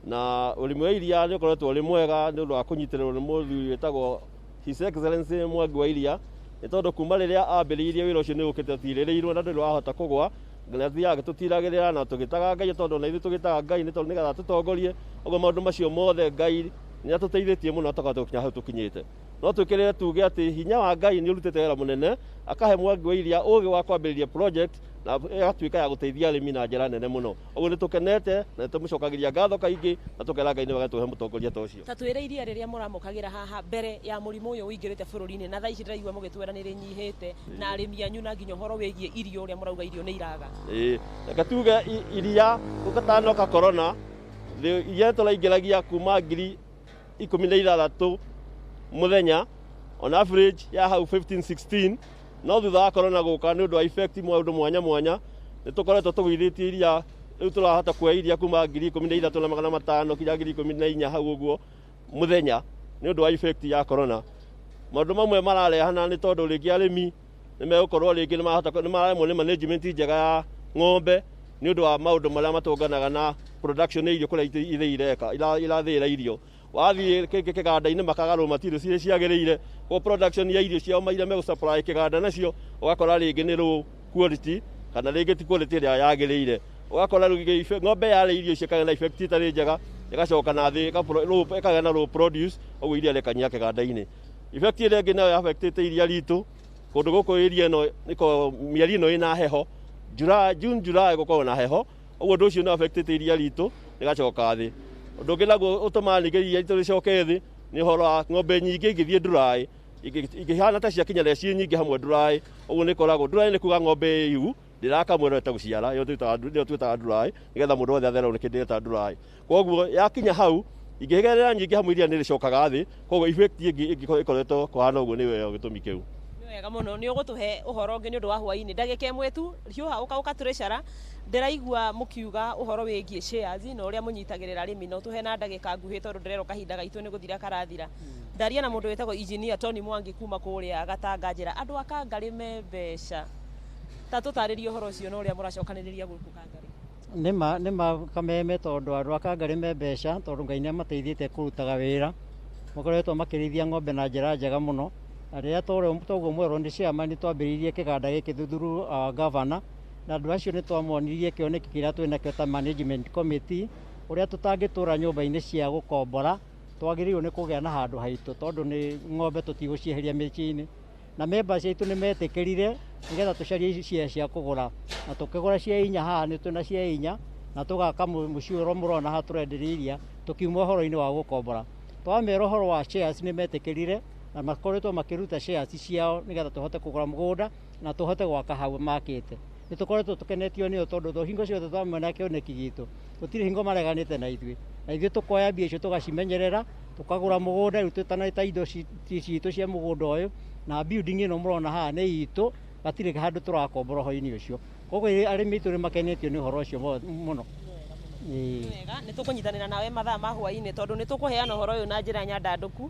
na ũrĩmi wa iria nĩ ũkoretwo ũrĩ mwega nĩ ũndũ wa kũnyitĩrĩrwo nĩ mũthuri wĩtagwo His Excellency Mwangi wa Iria, nĩ tondũ kuma rĩrĩa ambĩrĩirie wĩra ũcio nĩ ũkĩte ũtirĩrĩirwo na ndũrĩ wahota kũgwa. Nĩ athiaga agĩtũtiragĩrĩra na tũgĩtaga Ngai, tondũ na ithuĩ tũgĩtaga Ngai nĩ tondũ nĩgetha atũtongorie. Ũguo maũndũ macio mothe Ngai nĩ atũteithĩtie mũno tũkahota gũkinya hau tũkinyĩte. No twĩkĩrĩre tuge atĩ hinya wa Ngai nĩ ũrutĩte wĩra mũnene, akahe Mwangi wa Iria ũgĩ wa kwambĩrĩria project na ĩgatuĩka ya gũteithia arĩmi na njĩra nene mũno. Ũguo nĩ tũkenete na nĩ tũmũcokagĩria ngatho kaingĩ na tũkera Ngai nĩ wega tũhe mũtongoria ta ũcio. Ta twĩre iria rĩrĩa mũramũkagĩra haha mbere ya mũrimũ ũyũ ũingĩrĩte bũrũri-inĩ, na thaa ici ndĩraigua mũgĩtwĩra nĩ rĩnyihĩte, na arĩmi anyu na nginya ũhoro wĩgiĩ irio ũrĩa mũrauga irio nĩ iraga. Ĩĩ, reke tuge iria gũtanoka corona, iria tũraingĩragia kuma 16,000 mũthenya on average ya hau 15 16, no thutha wa corona gũka nĩ ũndũ wa effect maũndũ mwanya mwanya, nĩ tũkoretwo tũgũithĩtie iria. Rĩu tũrahota kuoya iria kuma 13,500 kinya 14,000 hau ũguo mũthenya nĩ ũndũ wa effect ya corona. Maũndũ mamwe mararehana nĩ tondũ rĩngĩ arĩmi nĩ megũkorwo rĩngĩ nĩ mararemwo nĩ management njega ya ng'ombe nĩ ũndũ wa maũndũ marĩa matũnganaga na production ya irio kũrĩa ithĩi ireka irathĩĩra irio. Wathiĩ kĩganda-inĩ makaga raw materials iria ciagĩrĩire, koguo production ya irio ciao iria megũ supply kĩganda nacio ũgakora rĩngĩ nĩ low quality kana rĩngĩ ti quality ĩrĩa yagĩrĩire. Ũgakora rĩu ng'ombe yarĩa irio icio ĩkagĩa na effect ĩtarĩ njega, ĩgacoka na thĩ, ĩkagĩa na low produce, ũguo iria rĩkanyiha kĩganda-inĩ. Effect ĩrĩa ĩngĩ nayo affectĩte iria ritũ kũndũ gũkũ, area ĩno ĩkoragwo mĩeri ĩno ĩna heho, July, June, July gũkoragwo na heho, ũguo ũndũ ũcio nĩ affectĩte iria ritũ rĩgacoka thĩ. Ũndũ ũngĩ naguo ũtũmaga ningĩ iria ritũ rĩcoke thĩ nĩ ũhoro wa ng'ombe nyingĩ ingĩthiĩ dry, ingĩhana ta ciakinya ciĩ nyingĩ hamwe dry, ũguo nĩ ĩkoragwo dry nĩ kuga ng'ombe ĩ ihu. Ndĩrakamwo ĩrorete gũciara, ĩyo nĩyo twĩtaga dry, nĩgetha mũndũ wothe athererwo nĩ kĩndũ ndĩreta dry. Koguo yakinya hau ingĩgerera nyingĩ hamwe iria nĩ rĩcokaga thĩ, koguo effect ĩngĩ ĩngĩkorwo ĩkoretwo kũhana ũguo nĩyo ĩyo gĩtũmi kĩu. Nĩ wega mũno, nĩ ũgũtũhe ũhoro ũngĩ nĩ ũndũ wa hwainĩ. Ndagĩka ĩmwe tu, hiũha ũka ũkatũrĩcara, ndĩraigua mũkiuga ũhoro wĩgiĩ shares na ũrĩa mũnyitagĩrĩra arĩmi, na ũtũhe na ndagĩka nguhĩ tondũ ndĩrerwo kahinda gaitũ nĩ gũthira karathira. Ndaria na mũndũ wĩtagwo engineer Tony Mwangi kuma kũrĩa Gatanga njĩra, andũ a Kangarĩ me mbeca. Ta tũtarĩrie ũhoro ũcio na ũrĩa mũracokanĩrĩria gũkũ Kangarĩ. Nĩma nĩma Kameme, tondũ andũ a Kangarĩ me mbeca, tondũ Ngai nĩ amateithĩtie kũrutaga wĩra. Makoretwo makĩrĩithia ng'ombe na njĩra njega mũno. Na rĩrĩa toguo mwerwo nĩ chairman, nĩ twambĩrĩirie kĩganda gĩkĩ through our governor, na andũ acio nĩ twamonirie kĩoneki kĩrĩa twĩnakĩo ta management committee, ũrĩa tũtangĩtũra nyũmba-inĩ cia gũkombora, twagĩrĩirwo nĩ kũgĩa na handũ haitũ, tondũ nĩ ng'ombe tũtigũcieheria mĩciĩ-inĩ. Na members aitũ nĩ metĩkĩrire nĩgetha tũcarie cia cia kũgũra, na tũkĩgũra cia inya haha, nĩ twĩna cia inya, na tũgaka mũciĩ ũrĩa mũrona haha tũrenderia iria, tũkiuma ũhoro-inĩ wa gũkombora. Twamera ũhoro wa shares nĩ metĩkĩrire, na makoretwo makĩruta shares ciao nĩgetha tũhote kũgũra mũgũnda na tũhote gwaka hau makĩte. Nĩ tũkoretwo tũkenetio nĩo tondũ hingo ciothe twamona kĩoneki gitũ, gũtirĩ hingo mareganĩte na ithuĩ, na ithuĩ tũkoya mbia icio tũgacimenyerera, tũkagũra mũgũnda. Rĩu twĩtanĩte indo citũ cia mũgũnda ũyũ, na building ĩno mũrona haha nĩ itũ, gatirĩ handũ tũrakombora ũhoro-inĩ ũcio. Koguo arĩmi aitũ nĩ makenetio nĩ ũhoro ũcio mũno. Wega, nĩ tũkũnyitanĩra nawe mathaa ma hwainĩ tondũ nĩ tũkũheana ũhoro ũyũ na njĩra nyandandũku,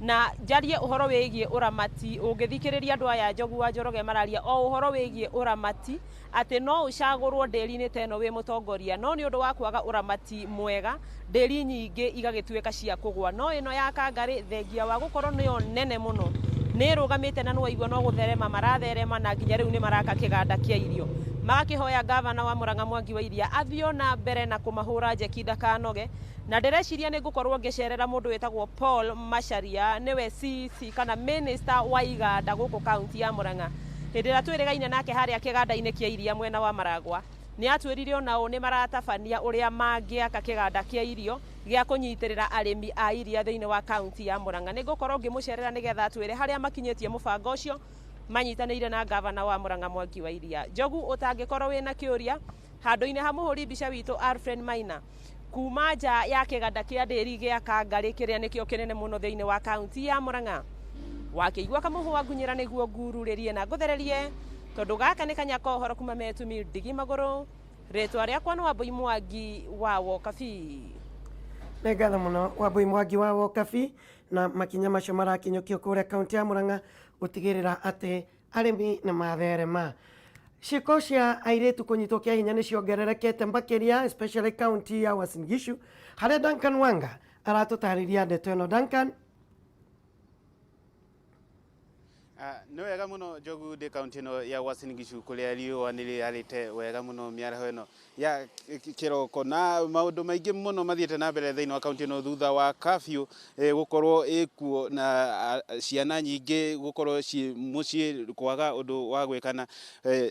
na njarie ũhoro wĩgiĩ ũramati. Ũngĩthikĩrĩria andũ aya Njogu wa Njoroge mararia o ũhoro wĩgiĩ ũramati, atĩ no ũcagũrwo ndĩri-inĩ ta ĩno wĩ mũtongoria, no nĩ ũndũ wa kwaga ũramati mwega ndĩri nyingĩ igagĩtuĩka cia kũgwa. No ĩno ya Kangarĩ, thengia wa gũkorwo nĩyo nene mũno, nĩ ĩrũgamĩte na nĩwaigua no gũtherema maratherema, na nginya rĩu nĩ maraka kĩganda kĩa irio. Magakĩhoya gavana wa Murang'a Mwangi wa Iria athiĩ na mbere na kũmahũra njeki ndakanoge. Na ndĩreciria nĩ ngũkorwo ngĩcerera mũndũ wĩtagwo Paul Macharia, nĩwe CC kana minister wa iganda gũkũ kaunti ya Murang'a. Hĩndĩ ĩrĩa twĩrĩgaine nake harĩa kĩganda-inĩ kĩa iria mwena wa Maragwa, nĩ atwĩrire onao nĩ maratabania ũrĩa mangĩaka kĩganda kĩa irio gĩa kũnyitĩrĩra arĩmi a iria thĩinĩ wa kaunti ya Murang'a. Nĩ ngũkorwo ngĩmũcerera nĩgetha atwĩre harĩa makinyĩtie mũbango ũcio manyitanĩire na gavana wa Murang'a Mwangi wa Iria. Njogu, ũtangĩkorwo wĩna kĩũria handũ-inĩ ha mũhũri mbica witũ Alfred Maina kuma nja ya kĩganda kĩa ndĩri gĩa Kangarĩ kĩrĩa nĩkĩo kĩnene mũno thĩinĩ wa kaunti ya Murang'a, wakĩigua kamũhũa ngunyĩra nĩguo ngururĩrie na ngũthererie, tondũ gaka nĩ kanyaka ũhoro kuma metumi ndigi magũrũ. Rĩtwa rĩakwa nĩ Wambui Mwangi wa Wokabi. Nĩ ngatho mũno Wambui Mwangi wa Wokabi, na makinya macio marakinyũkio kũrĩa kaunti ya Murang'a gũtigĩrĩra atĩ arĩmi nĩ matherema. Ciĩko cia airĩtu kũnyitwo kĩa hinya nĩ ciongererekete makĩria, especially kaunti ya Uasin Gishu, harĩa Duncan Wanga aratũtarĩria ndeto ĩno. Duncan. Nĩ wega mũno Njogu, ndĩ kaunti ĩno ya Uasin Gishu kũrĩa riũa nĩ rĩarĩte wega mũno mĩaraho ĩno ya kĩroko, na maũndũ maingĩ mũno mathiĩte na mbere thĩinĩ wa kaunti ĩno thutha wa curfew gũkorwo ĩkuo na ciana nyingĩ gũkorwo ciĩ mũciĩ kwaga ũndũ wa gwĩka, na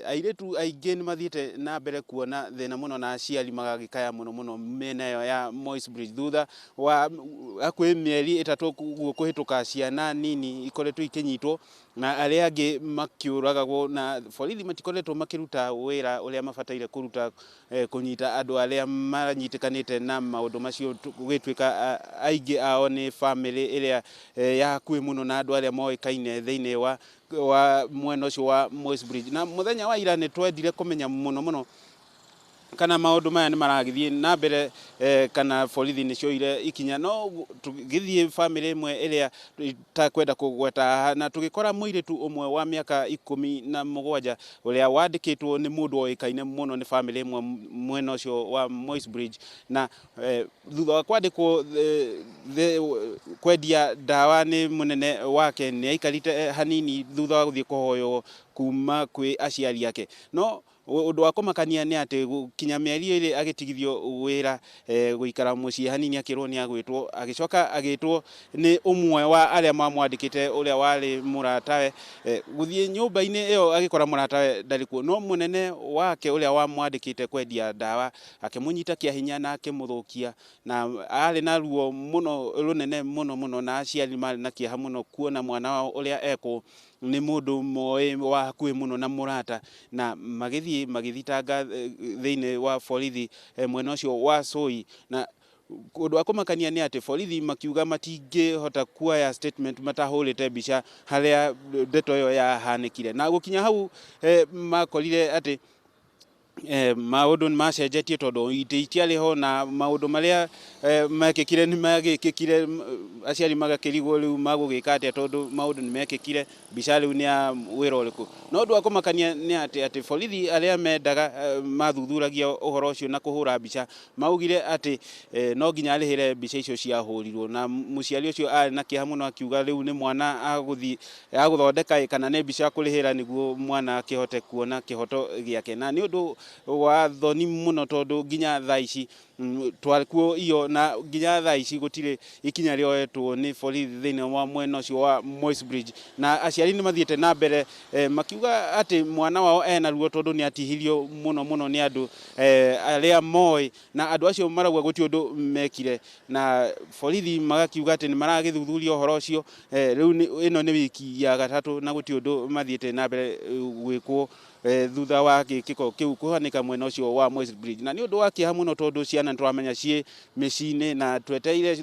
airĩtu aingĩ nĩ mathiĩte na mbere kuona thĩna mũno na aciari magagĩkaya mũno mũno mĩena ĩyo ya Moi's Bridge thutha wa hakuhĩ mĩeri 3 ũguo kũhĩtũka, ciana nini ikoretwo ikĩnyitwo na arĩa angĩ makĩũragagwo, na borithi matikoretwo makĩruta wĩra ũrĩa mabataire kũruta, kũnyita andũ arĩa manyitĩkanĩte na maũndũ macio, gũgĩtuĩka aingĩ ao nĩ bamĩrĩ ĩrĩa ya hakuhĩ mũno na andũ arĩa moĩkaine thĩinĩ wa mwena ũcio wa Moi's Bridge. Na mũthenya wa ira nĩ twendire kũmenya mũno mũno kana maũndũ maya nĩ maragĩthiĩ na mbere, kana borithi nĩ cioire ikinya, no tũgĩthiĩ bamĩrĩ ĩmwe ĩrĩa itakwenda kũgweta haha, na tũgĩkora mũirĩtu ũmwe wa mĩaka 17 ũrĩa wandĩkĩtwo nĩ mũndũ oĩkaine mũno nĩ bamĩrĩ ĩmwe mwena ũcio wa Moi's Bridge, na thutha wa kwandĩkwo kwendia ndawa nĩ mũnene wake, nĩ aikarĩte hanini thutha wa gũthiĩ kũhoywo kuma kwĩ aciari ake. No ũndũ wa kũmakania nĩ atĩ gũkinya mĩeri 2 agĩtigithio wĩra, gũikara mũciĩ hanini akĩrwo nĩ agwĩtwo, agĩcoka agĩtwo nĩ ũmwe wa arĩa mamwandĩkĩte ũrĩa warĩ mũratawe, gũthiĩ nyũmba-inĩ ĩyo agĩkora mũratawe ndarĩ kuo, no mũnene wake ũrĩa wamwandĩkĩte kwendia ndawa akĩmũnyita kĩa hinya na akĩmũthũkia, na arĩ na ruo mũno rũnene mũno mũno, na aciari marĩ na kĩeha mũno kuona mwana wao ũrĩa ekwo. nĩ mũndũ moĩ wa hakuhĩ mũno na mũrata, na magĩthiĩ magĩthitanga thĩinĩ wa borithi mwena ũcio wa Soi. Na ũndũ wa kũmakania nĩ atĩ borithi makiuga matingĩhota kuoya statement matahũrĩte mbica harĩa ndeto ĩyo yahanĩkire. Na gũkinya hau makorire atĩ maũndũ nĩ macenjetie tondũ itĩ itiarĩ ho, na maũndũ marĩa mekĩkire nĩ magĩkĩkire. Aciari magakĩrigwo rĩu magũgĩka atĩa tondũ maũndũ nĩ mekĩkire, mbica rĩu nĩ ya wĩra ũrĩkũ. No ũndũ wa kũmakania nĩ atĩ borithi arĩa mendaga mathuthuragia ũhoro ũcio na kũhũra mbica maugire atĩ no nginya arĩhĩre mbica icio ciahũrirwo. Na mũciari ũcio arĩ na kĩeha mũno, akiuga rĩu nĩ mwana agũthiĩ agũthondeka kana nĩ mbica kũrĩhĩra nĩguo mwana akĩhote kuona kĩhoto gĩake. Na nĩ ũndũ wa thoni mũno tondũ nginya thaa ici twakuo iyo, na nginya thaa ici gũtirĩ ikinya rĩoetwo nĩ borithi thĩinĩ wa mwena ũcio wa Moi's Bridge. Na aciari nĩ mathiĩte na mbere makiuga atĩ mwana wao ena ruo tondũ nĩ atihirio mũno mũno nĩ andũ arĩa moĩ, na andũ acio marauga gũtirĩ ũndũ mekire, na borithi magakiuga atĩ nĩ maragĩthuthuria ũhoro ũcio. Rĩu ĩno nĩ wiki ya gatatũ na gũtirĩ ũndũ mathiĩte na mbere gwĩkwo thutha wa gĩkĩko kĩu kũhanĩka mwena ũcio wa Moi's Bridge. Na nĩ ũndũ wa kĩeha mũno tondũ ciana nĩ tũramenya ciĩ mĩciĩ-inĩ na twetereire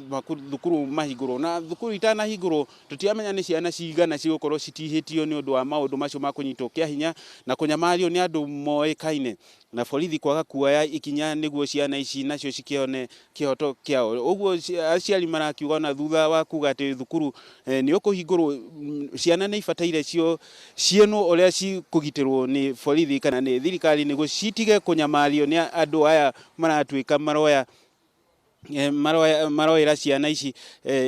thukuru mahingũrwo, na thukuru itanahingũrwo tũtiramenya nĩ ciana cigana cigũkorwo citihĩtio nĩ ũndũ wa maũndũ macio ma kũnyitwo kĩa hinya na kũnyamario nĩ andũ moĩkaine, na borithi kwaga kuoya ikinya nĩguo ciana ici nacio cikĩone kĩhoto kĩao. Ũguo aciari marakiuga ona thutha wa kuga atĩ thukuru nĩ ũkũhingũrwo, ciana nĩ ibataire cio cienwo ũrĩa cikũgitĩrwo nĩ borithi kana nĩ thirikari nĩguo citige kũnyamario nĩ andũ aya maratuĩka maroya maroera ciana ici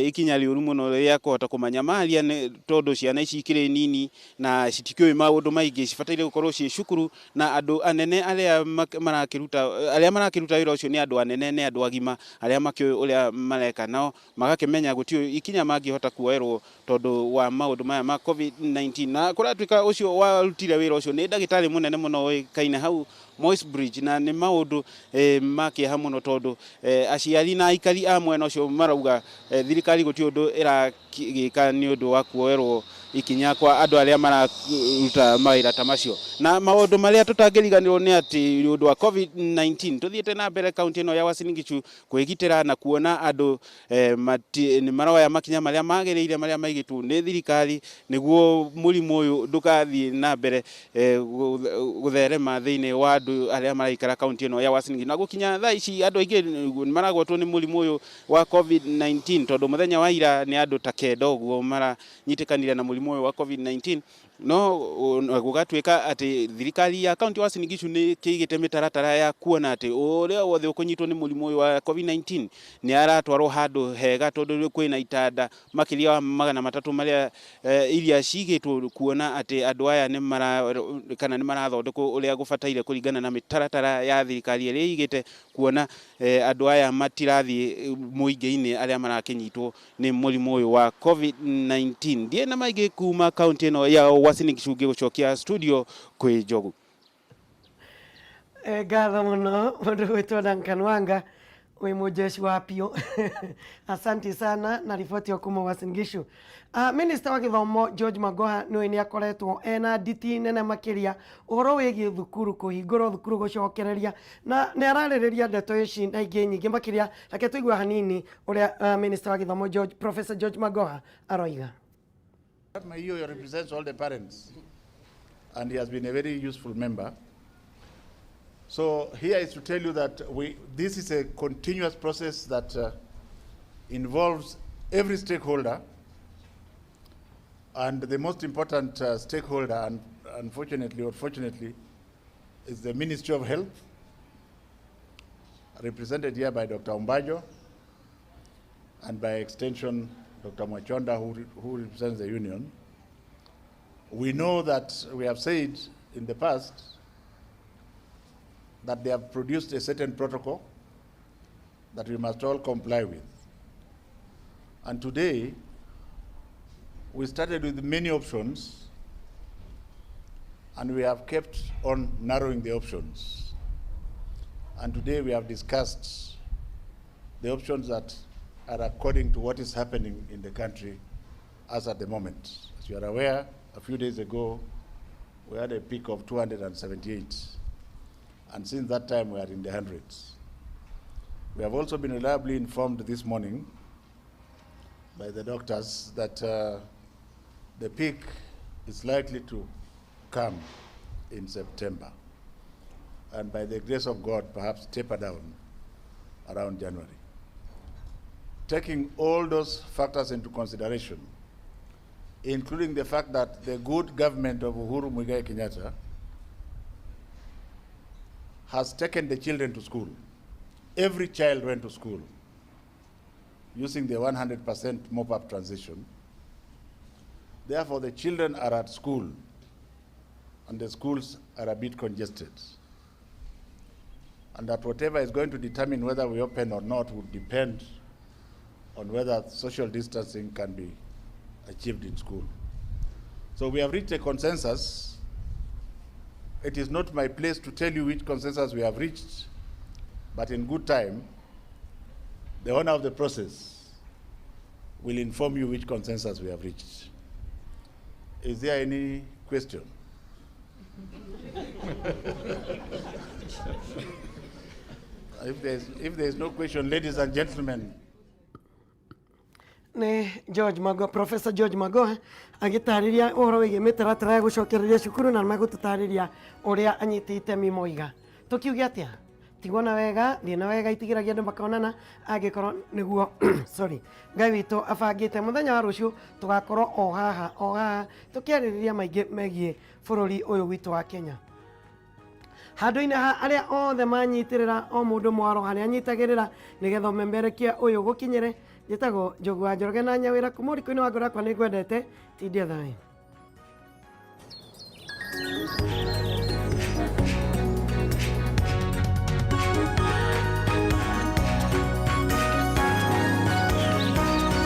ikinya rĩũru mũno rĩa kũhota kũmanyamaria, tondũ ciana ici ikĩrĩ nini na citikĩũĩ maũndũ maingĩ, cibataire gũkorwo ciĩ cukuru. Na andũ anene arĩa marakĩruta wĩra ũcio nĩ andũ anene, nĩ andũ agima arĩa makĩũĩ ũrĩa mareka, nao magakĩmenya gũtirĩ ikinya mangĩhota kuoerwo tondũ wa maũndũ maya ma COVID-19. Na kũratuĩka ũcio warutire wĩra ũcio nĩ ndagĩtarĩ mũnene mũno ũĩkaine hau Moi's Bridge, na nĩ maũndũ ma kĩeha mũno tondũ aciari na aikari a mwena ũcio marauga thirikari gũtirĩ ũndũ ĩragĩka nĩ ũndũ wa kuoerwo ikinya kwa andũ arĩa mararuta mawĩra ta macio. Na maũndũ marĩa tũtangĩriganĩrwo nĩ atĩ nĩ ũndũ wa COVID-19 tũthiĩte na mbere kaunti ĩno ya Uasin Gishu kwĩgitĩra na kuona andũ nĩ maroya makinya marĩa magĩrĩire marĩa maigĩtwo nĩ thirikari nĩguo mũrimũ ũyũ ndũgathiĩ na mbere gũtherema thĩinĩ wa andũ arĩa maraikara kaunti ĩno ya Uasin Gishu. Na gũkinya thaa ici andũ aingĩ nĩ maragwatwo nĩ mũrimũ ũyũ wa COVID-19 tondũ mũthenya wa ira nĩ andũ ta 9 ũguo maranyitĩkanire na mũrimũ ũyũ wa COVID-19. No gũgatuĩka atĩ thirikari ya kaunti ya Uasin Gishu nĩ ĩkĩigĩte mĩtaratara ya kuona atĩ ũrĩa wothe ũkũnyitwo nĩ mũrimũ ũyũ wa COVID-19 nĩ aratwarwo handũ hega, tondũ kwĩna itanda makĩria wa 300 marĩa iria cigĩtwo kuona atĩ andũ aya nĩ marathondekwo ũrĩa gũbataire kũringana na mĩtaratara ya thirikari ĩrĩa ĩigĩte kuona andũ aya matirathiĩ mũingĩ-inĩ arĩa marakĩnyitwo nĩ mũrimũ ũyũ wa COVID-19. Ndiĩ na maingĩ kuma kaunti ĩno ya Uasin Gishu, ngĩgũcokia studio kwĩ Njogu. Ngatho mũno mũndũ gwĩtwo Duncan Wanga wĩ mũjeshi wa piũ. Asante sana na riboti ya kuma Uasin Gishu. Minister wa gĩthomo George Magoha nĩwe nĩ akoretwo ena nditi nene makĩria ũhoro wĩgiĩ thukuru kũhingũrwo, thukuru gũcokereria, na nĩ ararĩrĩria ndeto ici na ingĩ nyingĩ makĩria. Reke tũigue hanini ũrĩa Minister wa gĩthomo Professor George Magoha aroiga. Maiyo represents all the parents, and he has been a very useful member. So here is to tell you that this is a continuous process that involves every stakeholder, and the most important stakeholder, and unfortunately or fortunately, is the Ministry of Health, represented here by Dr. Ombajo, and by extension, Dr. Mwachonda, who represents the union. We know that we have said in the past that they have produced a certain protocol that we must all comply with. And today, we started with many options, and we have kept on narrowing the options. And today we have discussed the options that are according to what is happening in the country as at the moment. As you are aware, A few days ago, we had a peak of 278. And since that time, we are in the hundreds. We have also been reliably informed this morning by the doctors that the peak is likely to come in September. And by the grace of God, perhaps taper down around January. Taking all those factors into consideration, including the fact that the good government of Uhuru Muigai Kenyatta has taken the children to school. Every child went to school using the 100% mop-up transition. Therefore, the children are at school, and the schools are a bit congested. And that whatever is going to determine whether we open or not would depend on whether social distancing can be achieved in school. So we have reached a consensus. It is not my place to tell you which consensus we have reached, but in good time, the owner of the process will inform you which consensus we have reached. Is there any question? If there's no question, ladies and gentlemen. Nĩ George Magoha, Professor George Magoha agĩtarĩria ũhoro wĩgiĩ mĩtaratara ya gũcokereria cukuru na megũtũtarĩria ũrĩa anyiti itemi moiga. Tũkiuge atĩa? Tigwo na wega, thiĩ na wega, itigĩragia andũ makonana angĩkorwo nĩguo sorry, Ngai witũ abangĩte mũthenya wa rũciũ tũgakorwo o haha o haha tũkĩarĩrĩria maingĩ megiĩ bũrũri ũyũ witũ wa Kenya. Handũ-inĩ ha arĩa othe manyitĩrĩra o mũndũ mwaro harĩa anyitagĩrĩra nĩgetha ũmemerekia ũyũ gũkinyĩre, njĩtagwo Njogu wa Njoroge na Nyawĩra kuma ũrikũ-inĩ wa ngoro yakwa nĩngwendete, tindia thayũ.